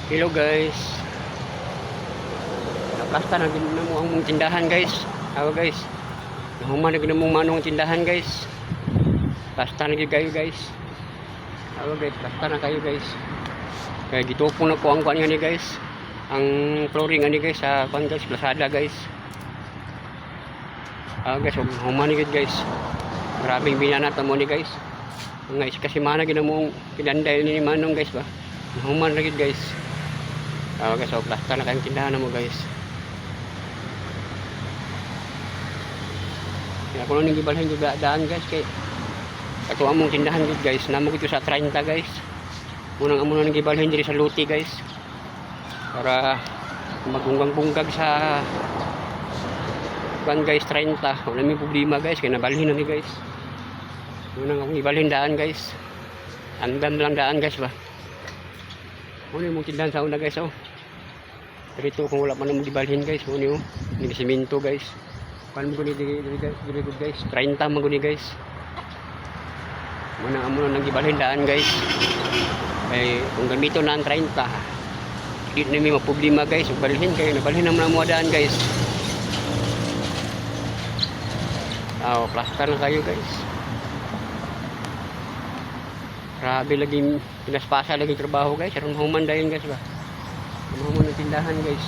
Hello guys. Naplasta na gyud namo ang mong tindahan, guys. Awa guys. Nahuman na gyud namo manong tindahan, guys. Plasta na gyud kayo, guys. Awa guys, plasta na kayo, guys. Kaya gitupong na ko ang kuan ni guys. Ang flooring ani guys sa kuan guys, Lazada, guys. Ah guys, ug human ni gyud, guys. Grabing binanat mo ni guys. Mga isa kasi mana gyud mo pinanday ni Manong, guys ba. Nahuman na gyud, guys. Ah guys, so plasta na kayong tindahan na mo, guys. Kaya ako nang gibalhin gyud daan, guys, kay ato among tindahan gyud, guys. Namo gyud sa 30, guys. Munang amo na nang gibalhin diri sa luti, guys. Para magunggang-bunggag sa kuan guys, 30. Wala may problema, guys, kay nabalhin na ni guys. Munang akong ibalhin daan, guys. Andam lang daan, guys ba. Muna yung tindahan sa una, guys, oh. Dito kung wala pa namang gibalhin, guys, muna oh. Ni simento, guys. Kuan mo guni diri diri diri gud, guys. 30 man guni, guys. Muna amo na nang gibalhin daan, guys. Kay kung gamito na ang 30, di na may maproblema, guys. Ug balhin kayo, nabalhin naman ang mga daan, guys. Ah, plaster na kayo, guys. Grabe lagi pinaspasa lagi trabaho, guys. Aron human dayon, guys ba. Human ang tindahan, guys.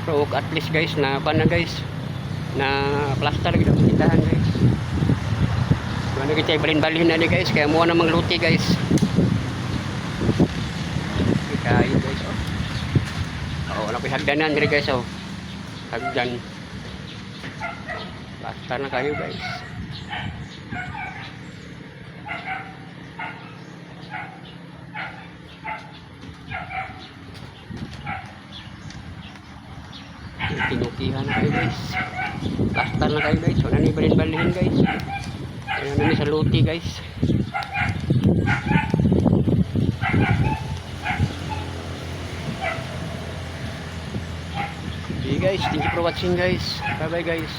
Pero at least, guys, na pa na guys. Na plaster gid ang tindahan, guys. Wala kita balhin-balhin na ni guys kaya mo na mangluti, guys. Kayo guys, oh. Oh, wala ko hagdanan diri, guys, oh. Hagdan. Plaster na kayo, guys. Tinukihan na kayo, guys. Plaster na kayo, guys. Wala na balin-balin, guys. Kaya na ni sa luti, guys. Okay guys, thank you for watching, guys. Bye bye, guys.